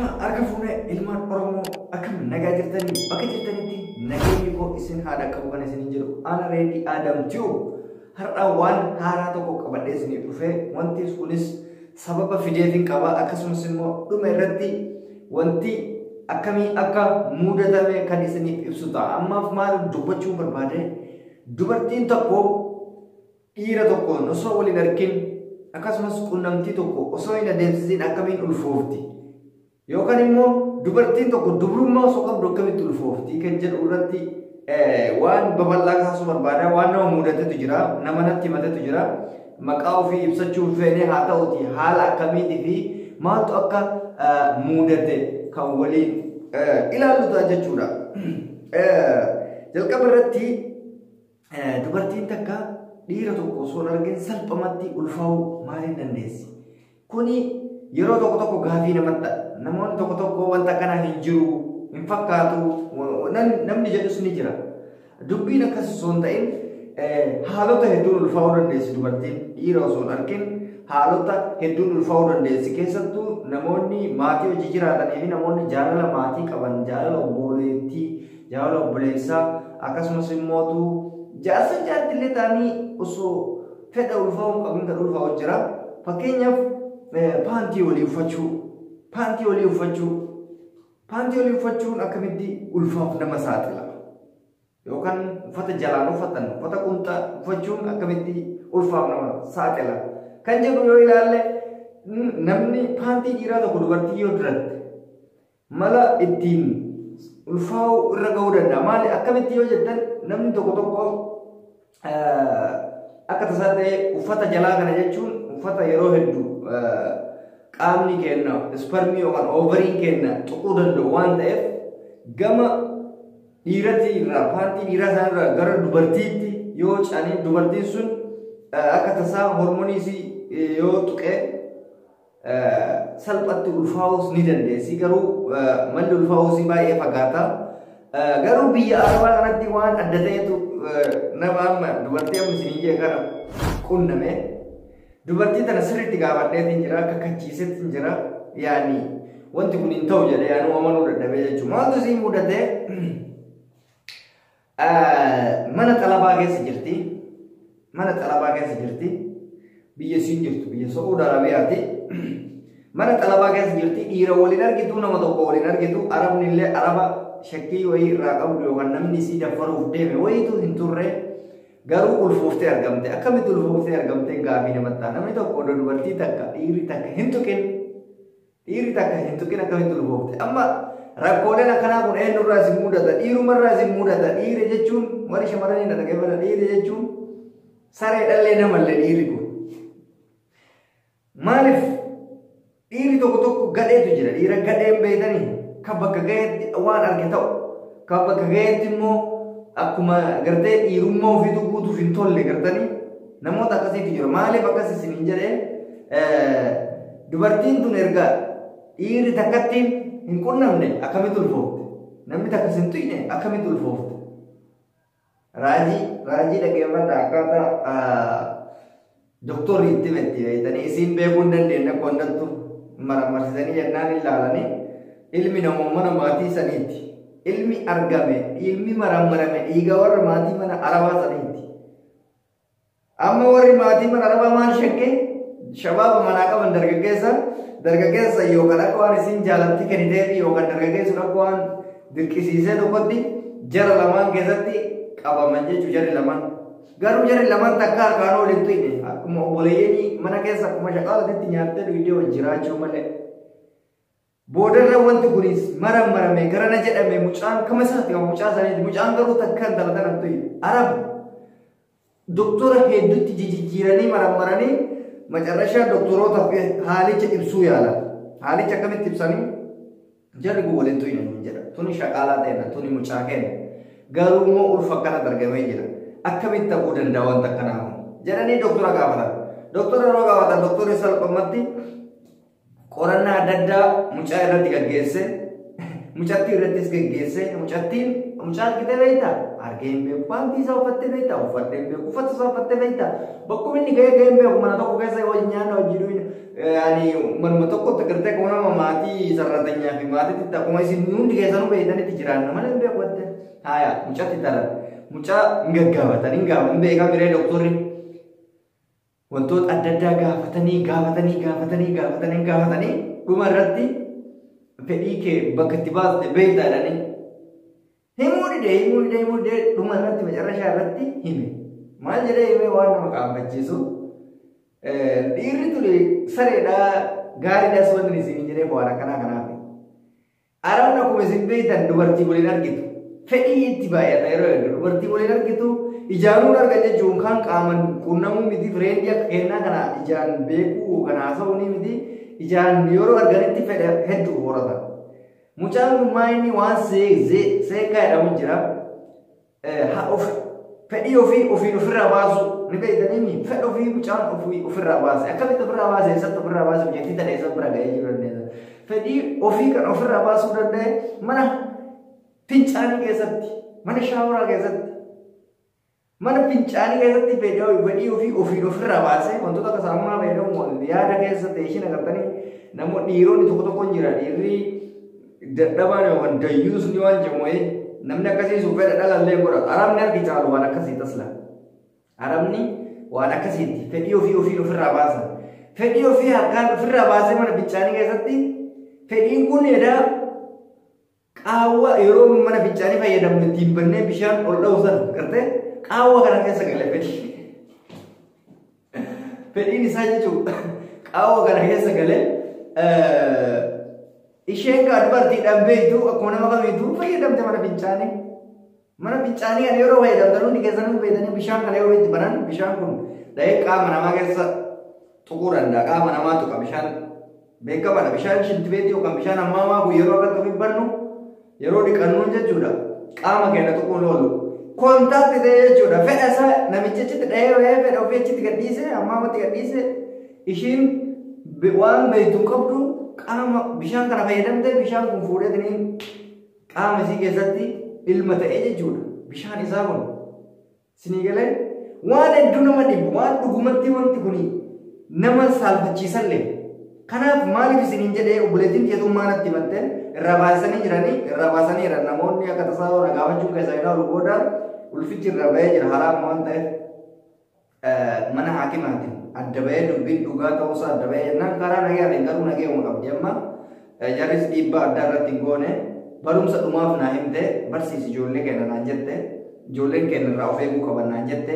Ashama harka fuunee ilmaan Oromoo, akkam nagaa jirtanii? Bakka jirtanitti nageenyi koo isin haadha qabu kan isiniin jedhu ana Reedii Aadam Tube. Har'a waan haaraa tokko qabadhee isiniif dhufee, wanti kunis sababa fideefin qaba. Akkasumas immoo dhuma irratti wanti akkamii akka mudatame kan isiniif ibsu ta'a. Ammaaf maal dubbachuu barbaade? Dubartiin tokko dhiira tokkoon osoo waliin argin, akkasumas qunnamtii tokko osoo hin adeemsisiin akkamiin ulfoofti? Yookaan immoo dubartiin tokko dubrummaa osoo qabdu akkamitti ulfoofti kan jedhu irratti waan babal'aa kaasuu barbaada. Waan nama mudatetu jira, nama natti himatetu jira. Maqaa ofii ibsachuu hin feene. Haa ta'uti, haala akkamiitii fi maaltu akka mudate kan waliin ilaallu ta'a jechuudha. Jalqaba irratti, dubartiin takka dhiira tokko osoo hin argin salphumatti ulfaa'uu maaliin dandeessi? Kuni yeroo tokko tokko gaafii namatti ta'a. Namoonni tokko tokko wanta akkanaa hin jiru, hin fakkaatu namni jedhus ni jira. Dubbiin akkas osoo hin ta'in, haalota hedduun ulfaa'uu dandeessi dubartiin dhiira osoo hin argin. Haalota hedduun ulfaa'uu dandeessi. Keessattuu namoonni maatii hojii jiraatanii fi namoonni jaalala maatii qaban, jaalala obboleettii, jaalala obboleessaa, akkasumas immootu jaarsa jaartillee ta'anii osoo fedha ulfaa'uu hin qabin kan ulfaa'u jira. Fakkeenyaaf, paantii walii uffachuu, paantii walii uffachuu, paantii walii uffachuun akkamitti ulfaaf nama saaxila? Yookaan uffata jalaan uffatan, uffata qunxaa uffachuun akkamitti ulfaaf nama saaxila kan jedhu yoo ilaalle, namni paantii dhiiraa tokko dubartii yoo diratte mala ittiin ulfaa'uu irra ga'uu danda'a. Maali, akkamitti yoo jettan, namni tokko tokko akka tasaa ta'e uffata jalaa kana jechuun uffata yeroo hedduu qaamni keenya isparmii yookaan oovariin keenya tuquu danda'u waan ta'eef, gama dhiirati irraa, paantii dhiiraa isaanirraa gara dubartiitti yoo ce'anii, dubartiin sun akka tasaa hormoonii isii yoo tuqee salphatti ulfaa'uus ni dandeessi. Garuu malli ulfaa'uusii baay'ee fagaata. Garuu biyya Arabaa kanatti waan adda ta'etu nama amma dubartii amma isinii jee kana qunname. Dubartii tana sirriitti gaafadheetiin jira, kakkachiiseetiin jira. Yaani wanti kun hin ta'u jedhee anuu amanuu dadhabee jechuudha. Maaltu isii mudate? Mana xalabaa keessa jirti. Mana xalabaa keessa jirti. Biyya isiin jirtu biyya Sa'uud Arabiyaati. Mana xalabaa keessa jirti. Dhiira waliin argitu, nama tokko waliin argitu. Arabni illee araba shakkii wayii irraa qabdu yookaan namni isii daffaruuf deeme wayiitu hin turre. Garuu ulfooftee argamte. Akkamitti ulfooftee argamte gaafii namatti ta'a. Namni tokko odoo dubartii takka, dhiirri takka hin tuqin, dhiirri takka hin tuqin akkamitti ulfoofte? Amma rakkooleen akkanaa kun eenyurraa isin mudata? Dhiirumarraa isin mudata. Dhiira jechuun, warri shamarranii na dhaggeeffatan, dhiira jechuun saree dhallee namallee dhiirri kun. Maaliif? Dhiirri tokko tokko gadheetu jira. Dhiira gadheen beektanii, kan bakka gaheetti waan arge ta'u, kan bakka gaheetti immoo akkuma gartee dhiirummaa ofiitu guutuuf hin tolle gartanii, namoota akkasiitu jira. Maaliif akkas isiniin jedhee? Dubartiin tun erga dhiirri takkatti hin qunnamne akkamitti ulfoofte? Namni takka sin tuyne akkamitti ulfoofte? Raajii, raajii dhaggeeffadha. Akkaataa doktorri itti himetti beektanii, isiin beekuu hin dandeenye. Akka hundattu maramarsiisanii jennaan ilaalanii, ilmi namoo mana maatii saniitti. Ilmi argame, ilmi marammarame dhiiga warra maatii mana Arabaa saniitti. Amma warri maatii mana Arabaa maal shakke? Shabaaba manaa qaban, dargaggeessa, dargaggeessa yookaan akka waan isiin jaalatti kenniteefi yookaan dargaggeessu akka waan dirqisiisee tokkotti jara lamaan keessatti qabaman jechuudha jarri lamaan. Garuu jarri lamaan takka harkaan waliin tuyne, akkuma obboleeyyanii mana keessa akkuma shaqaalatitti nyaattee dhugdee wal jiraachuu malee. Boodarra wanti kunis marammarame, garana jedhame, mucaan kama isaati, kan mucaa saniiti. Mucaan garuu takka intala tana tuyne. Araba doktora hedduutti jijjiiranii marammaranii, macarrashaa doktoroota haalicha ibsuu yaalan. Haalicha akkamitti ibsanii? Jarri kun waliin tuyne nuun jedha. Tuni shaqaalaa ta'edha, tuni mucaa kenna. Garuu immoo ulfa akkanatti argamee jira. Akkamitti ta'uu danda'a wanta akkanaa kun? Jedhanii doktora gaafatan. Doktora yeroo gaafatan, doktorri salphumatti qorannaa adda addaa mucaa irratti gaggeesse, mucattii irrattis gaggeesse. Mucattiin Mucaa argitee beektaa? Argee hin beeku. Paantii isaa uffattee beektaa? Uffadhee hin beeku. Uffata isaa uffattee beektaa? Bakkuma inni gahee gahee hin beeku. Mana tokko keessa hojii nyaanna hojii duwina. Ani manuma tokkotti agartee akkuma nama maatii sararatanyaa fi maatiitti akkuma isin hundi keessanuu beektanitti jiraanna malee hin beeku jettee. Haaya mucatti taran. Mucaa hin gaggaafatan hin gaafatan beekaa miree doktorri. Wantoota adda addaa gaafatanii gaafatanii gaafatanii gaafatanii gaafatanii dhuma irratti fedhii kee bakka itti baaste beektaa jedhanii himuu didee himuu didee himuu didee dhuma irratti macarrashaa irratti hime. Maal jedhee hime waan nama qaanfachiisu. Dhiirri ture sareedhaa gaariidhaas wanni isin jedhee waan akkanaa kanaaf. Arabni akkuma isin beektan dubartii waliin argitu. Fedhii itti baay'ata yeroo hedduu dubartii waliin argitu ijaanuun argan jechuun kan qaaman quunnamuu miti fireendi akka kennaa kana ijaan beekuu kan haasa'uu ni miti ijaan yeroo arganitti fedha hedduu horatan. Mucaan kun maa inni waan seekaa jedhamu jira. Fedhii ofii ofiin ofirraa baasu ni beektanii fedha ofii mucaan ofii ofirraa baase akkamitti ofirraa baase eessatti ofirraa baase biyyattii tana eessa bira ga'ee jiru dandeessa. Fedhii ofii kan ofirraa baasuu danda'e mana fincaanii keessatti mana shaaworaa keessatti mana fincaanii keessatti fedhii ofii ofiin ofirraa baase wantoota akka saamunaa fayyadamu yaada keessa ta'e ishiin agartanii namoonni dhiironni tokko tokko hin jira dhiirri dadhabaan yookaan dayyuusni waan jedhamu namni akkasii sun fedha dhalallee godhatu. Arabni harki caalu waan akkasii tasla. Arabni waan akkasiitti fedhii ofii ofiin ofirraa baasan. Fedhii ofii harkaan ofirraa baasee mana fincaanii keessatti fedhiin kun edaa qaawwa yeroo mana fincaanii fayyadamnu ittiin bannee bishaan ol dha'u sana gartee qaawwa kana keessa gale fedhii. Fedhiin isaa jechuudha qaawwa kana keessa galee isheen kaa dubartiidhaan beektu akkuma nama kamiitu fayyadamte mana fincaanii. Mana fincaanii kana yeroo fayyadamtan hundi keessanuu beektanii bishaan kana yeroo itti banan bishaan kun dhahee qaama namaa keessa tuquu danda'a. Qaama namaa tuqa bishaan beekamaadha. Bishaan shintibeetii yookaan bishaan hammaamaa kun yeroo akka akkamitti bannu yeroo dhiqannuun jechuudha. Qaama keenya tuquun oolu. Kontaakti ta'ee jechuudha. Fedha isaa namichi achitti dhahee bahee fedha ofii achitti gadhiise hammaamatti gadhiise ishiin waan beektu qabdu qaama bishaan kana fayyadamte bishaan kun fuudheetiniin qaama isii keessatti ilma ta'ee jechuudha. Bishaan isaa kun sinii galee waan hedduu nama dhibu waan dhugumatti wanti kun nama saalfachiisallee. Kanaaf maaliif isiniin jedhee obboleettiin keessummaa natti himatte irraa baasanii jiranii irraa baasanii jiran namoonni akka tasaa na gaafachuun keessaa hin oolu booda ulfichi irraa bahee jira haraama waan ta'eef mana haakimaatiin adda bahee dubbiin dhugaa ta'uusaa adda bahee jennaan karaa nagayaatiin garuu nagayuma qabdi amma jarris dhiibbaa addaa irratti hin goone barumsa dhumaaf naa himte barsiisi ijoollee keenya naan jette ijoolleen keenya irraa of eeguu qaban naan jette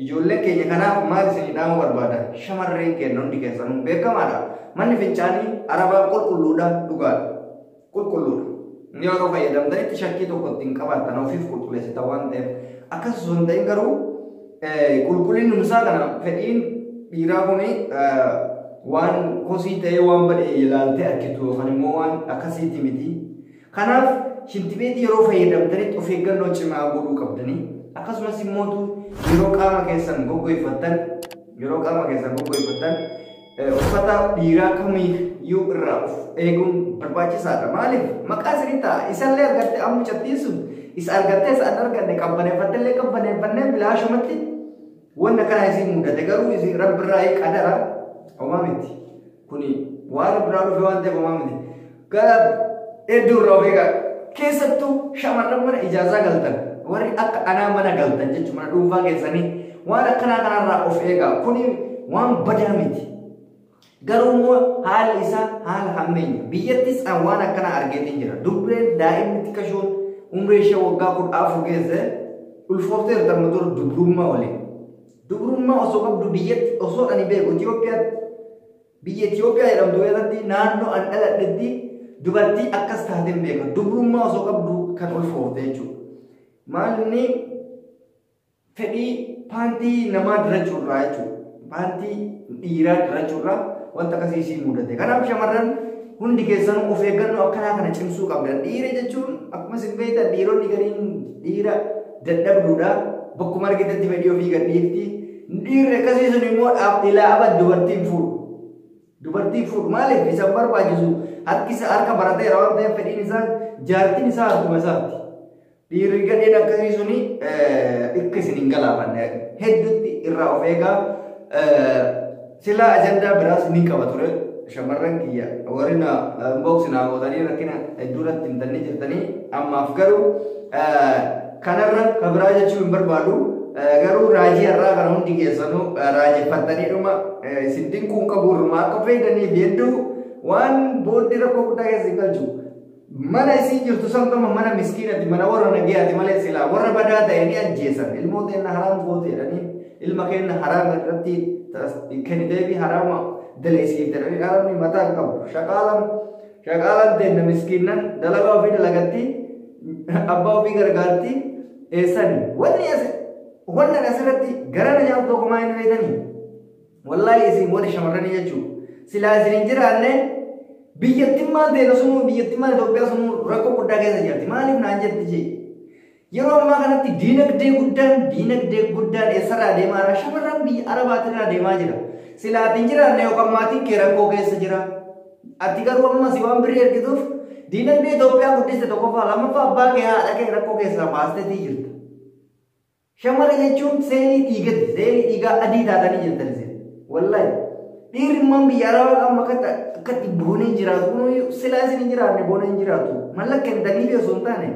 ijoolleen keenya kanaaf maal isinii dhaamuu barbaada shamarreen keenya hundi keessanuu beekamaadha. Manni fincaanii arabaa qulqulluudha dhugaadha. Qulqulluudha. Yeroo fayyadamtanitti shakkii tokko ittiin qabaattan ofiif qulqulleessitan waan ta'eef akkas osoo hin ta'in garuu qulqullinni isaa kana fedhiin dhiiraa kun waan kosii ta'ee waan badhe ilaaltee argitu yookaan immoo waan akkasiiti miti. Kanaaf shintibeetii yeroo fayyadamtanitti of eeggannoo cimaa godhuu qabdanii akkasumas immoo yeroo qaama keessan goggoiffattan uffata dhiiraa kamiiyyuu irraa of eeguun barbaachisaadha. Maaliif maqaa isinii ta'a isallee argatte amma mucattiin sun isa argattee isa an arganne qabbaneeffattellee qabbaneeffannee bilaashumatti wanna kana isin mudate garuu isin rabbirraa qadara homaa miti. Kuni waan biraa dhufe waan ta'eef homaa miti. Gara hedduu irraa of eegaa keessattuu shamarran mana ijaazaa galtan warri akka anaa mana galtan jechuun mana dhuunfaa keessanii waan akkanaa kanarraa of eegaa kuni waan badaa miti. Garuu immoo haalli isaa haala hammeenya. Biyyattis waan akkanaa argeetiin jira. Dubreen daa'imni xiqqashoon umrii ishee waggaa 14 geesse ulfoofteerta amma dura dubrummaa waliin. Dubrummaa osoo qabdu biyyatti osoo ani beeku Itoophiyaatti biyya Itoophiyaa jedhamtu keessatti naannoo an dhaladhetti dubartii akkas taateen beeka. Dubrummaa osoo qabdu kan ulfoofte jechuudha. Maalni fedhii paantii namaa dirachuurraa jechuudha. Paantii dhiiraa dirachuurraa wanta akkasii isii mudate. Kanaaf shamarran hundi keessanuu of eeggannoo akkanaa kana cimsuu qabdan. Dhiira jechuun akkuma isin beektan dhiironni gariin dhiira dadhabduudha. Bakkuma argitetti fedhii ofii gadhiifti. Dhiirri akkasii sun immoo ilaa abad dubartiin fuudhu. Dubartiin fuudhu maaliif isa barbaachisu harki isaa harka barateera waan ta'eef fedhiin isaa jaartiin isaa harkuma isaati. Dhiirri gadheen akkasii suni akka isin hin galaafanne hedduutti irraa of eegaa. Silaa ajandaa biraas ni qaba ture. Shamarran kiyya warri na inbox naa gootanii rakkina hedduu irratti himtanii jirtanii, ammaaf garuu kanarra ka biraa jechuu hin barbaadu. Garuu raajii har'aa kana hundi keessanuu raajeffattanii dhuma isin dinquun qabu irrumaa akka fayyadaniif hedduu waan booddee rakkoo guddaa keessa hin galchu. Mana isiin jirtu san gama mana miskiinati, mana warra nagayaati malee silaa warra badaa ta'e ni ajjeesan. Ilmoo teenna haraam goote jedhanii, ilma keenya haraam irratti kenniteefi haraama daleessiif jedhanii. Haramni mataa hin qabu. Shaqaalan shaqaalan teenna miskiinnan dalagaa ofii dalagatti, abbaa ofii gargaarti eessani. Wanni as wannan asirratti gara na nyaatu tokko maa hin beektanii? Wallaahi isin warri shamarranii jechuudha. Silaa isin hin jiraanne biyyattimmaan ta'e sunuu, biyyattimmaan Itoophiyaa sunuu rakkoo guddaa keessa jirti. Maaliif naan jetti jee? Yeroo ammaa kanatti diinagdee guddaan eessarraa deemaa jira? Shamarran biyya Arabaatirraa deemaa jira. Silaa ati hin jiraanne yookaan maatiin kee rakkoo keessa jira. Ati garuu ammas waan birrii ergituuf diinagdee Itoophiyaa guddiste tokkoffaa, lammaffaa abbaa kee haadha kee rakkoo keessaa baasteetii jirta. Shamara jechuun seelii dhiigati. Seelii dhiigaa adii taatanii jirtan isin. Wallahi. Dhiirri immoo biyya Arabaa amma akkatti boonee jiraatu kun silaa isin hin jiraanne boonee hin jiraatu. Mallaqa kennitanii osoo hin taane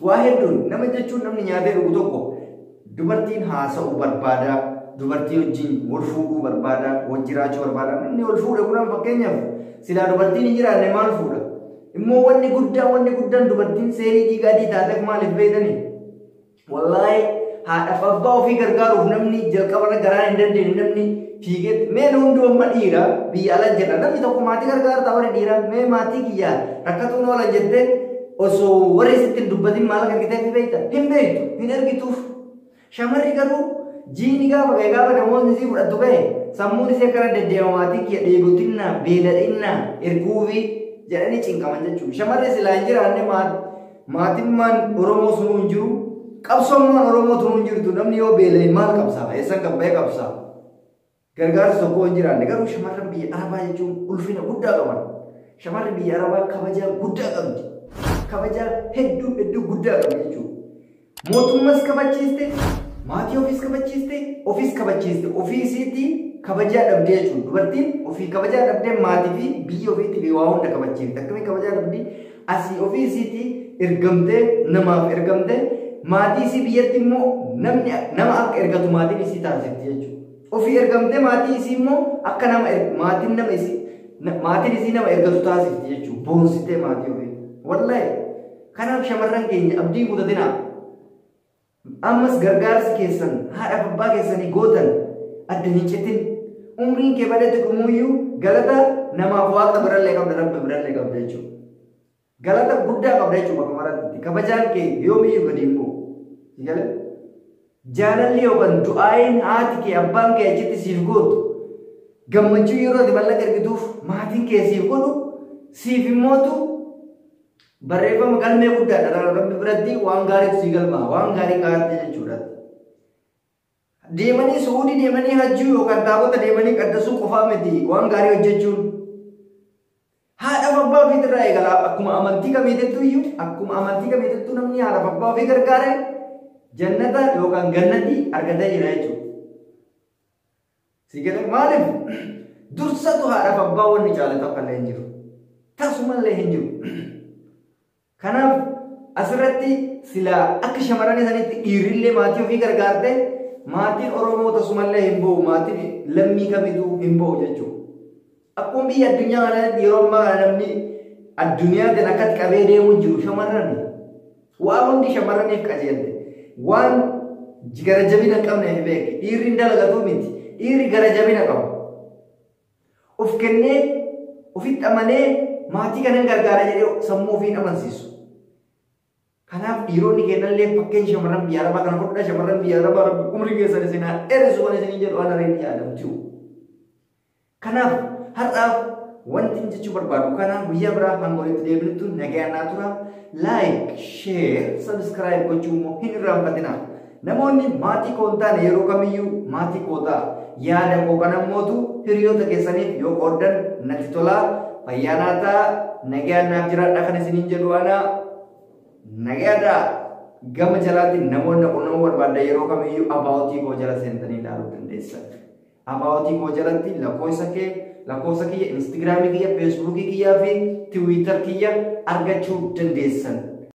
waa hedduun nama jechuun namni nyaatee dhugu tokko dubartiin haasa'uu barbaada. Dubartii wajjin wal fuudhuu barbaada. Wal jiraachuu barbaada. Namni wal fuudhe kun fakkeenyaaf silaa dubartiin hin jiraanne maal fuudha? Immoo wanni guddaan dubartiin seelii dhiigaa adii taateef maaliif beektanii? Wallaahi haadhaaf abbaa ofii gargaaruuf namni jalqabarra garaan hin dandeenye, namni fiigee mee hunduu amma dhiira biyya ala jedha, namni tokko maatii gargaarta warri dhiira, mee maatii kiyya rakkatuun oolan jettee osoo warri sitti hin dubbatin maal argiteef beekta? Hin beektu, hin argituuf. Shamarri garuu jiini gaafa ga'e, gaafa namoonni isii fudhattu ga'e, sammuun isii akkana deddeema, maatii kiyya dheebotinnaa beeladhinnaa erguufi jedhanii cinqaman jechuudha. Shamarri silaa hin jiraanne maatimmaan Oromoo sunuu hin jiru. Qabsoommaan Oromoo tunuu hin jirtu. Namni yoo beela'e maal qabsaa? Eessan qabba'ee qabsaa? Gargaarsi tokko hin jiraanne. Garuu shamarran biyya Arabaa jechuun ulfina guddaa qaban. Shamarri biyya Arabaa kabajaa guddaa qabdi. Kabajaa hedduu hedduu guddaa qabdi jechuudha. Mootummas kabachiiste, maatii ofiis kabachiiste, ofiis kabachiiste, ofii isiitti kabajaa dhabdee jechuudha. Dubartiin ofii kabajaa dhabdee maatii fi biyya ofiitti waa hunda kabachiifte. Akkamiin kabajaa dhabdi? Asii ofii isiitti ergamtee, namaaf ergamtee, maatii isii biyyatti immoo namni nama akka ergatu maatiin isii taasifti jechuudha. Ofii ergamtee maatii isii immoo akka nama maatiin nama isii maatiin isii nama ergatu taasifti jechuudha. Boonsitee maatii ofii. Wallaahi kanaaf shamarran keenya abdii kutatinaa. Ammas gargaarsi keessan haadhaaf abbaa keessanii gootan adda hin citin. Umriin kee badetti dhumuyyuu galata namaaf waaqa birallee qabda, rabbi birallee qabda jechuudha. Galata guddaa qabda jechuudha bakka maratti. Kabajaan kee yoomiyyuu gadi hin bu'u. Jaalalli yookaan du'aayin haati kee abbaan kee achitti siif gootu, gammachuu yeroo ati mallaqa ergituuf maatiin kee siif godhu, siif immootu barreeffama galmee guddaadha. Rabbi biratti waan gaariitu sii galmaa, waan gaarii kaa'atte jechuudha. Deemanii Suudii deemanii hajjuu yookaan taabota deemanii qaddasuu qofaa miti waan gaarii hojjechuun. Haadhaaf abbaa ofiitirraa eegala. Akkuma amantii kamiitittuu iyyuu, akkuma amantii kamiitittuu, namni haadhaaf abbaa ofii gargaare jannata yookaan gannatii argatee jira jechuudha. Si galee? Maaliif dursatu haadhaaf abbaa wanni caalatu akka illee hin jiru. Tasumallee hin jiru. Kanaaf asirratti silaa akka shamarran sanitti dhiirrillee maatii ofii gargaarte, maatiin Oromoo tasumallee hin bo'u, maatiin lammii kamituu hin bo'u jechuudha. Akkuma biyya addunyaa kanatti yeroo ammaa kana namni addunyaatiin akkatti qabee deemuu jiru shamarran. Waa hundi shamarraniif qajeelte. Waan gara jabina hin qabne beeki. Dhiirri hin dalagatu miti. Dhiirri gara jabina qabu. Of kennee, ofitti amanee, maatii kanan gargaara jedhee sammuu ofiin amansiisu. Kanaaf dhiironni kennallee fakkeenya shamarran biyya Arabaa kana fudhaa. Shamarran biyya Arabaa, rabbi umrii keessan isin haa dheeressu kan isinii jedhu waan areen yaadamtu. Kanaaf har'aaf wanti jechuu barbaadu kana. Guyyaa biraa hanga walitti deebinutti nagaan naa tura. Like, share, subscribe gochuu immoo hin irraanfatinaa. Namoonni maatii koo hin taane yeroo kamiyyuu maatii koo ta'a. Yaada koo kana mootu hiriyoota keessaniif yoo qooddan natti tolaa. Fayyaa naa ta'a. Nagaan naaf jiraadha kan isiniin jedhu ana. Nagaadhaa. Gama jalaatiin namoonni qunnamuu barbaadan yeroo kamiyyuu about koo jala seentanii ilaaluu dandeessan. About koo jalatti lakkoofsa kee, lakkoofsa kiyya, Instagramii kiyya, Facebookii kiyyaa fi Twitter kiyya argachuu dandeessan.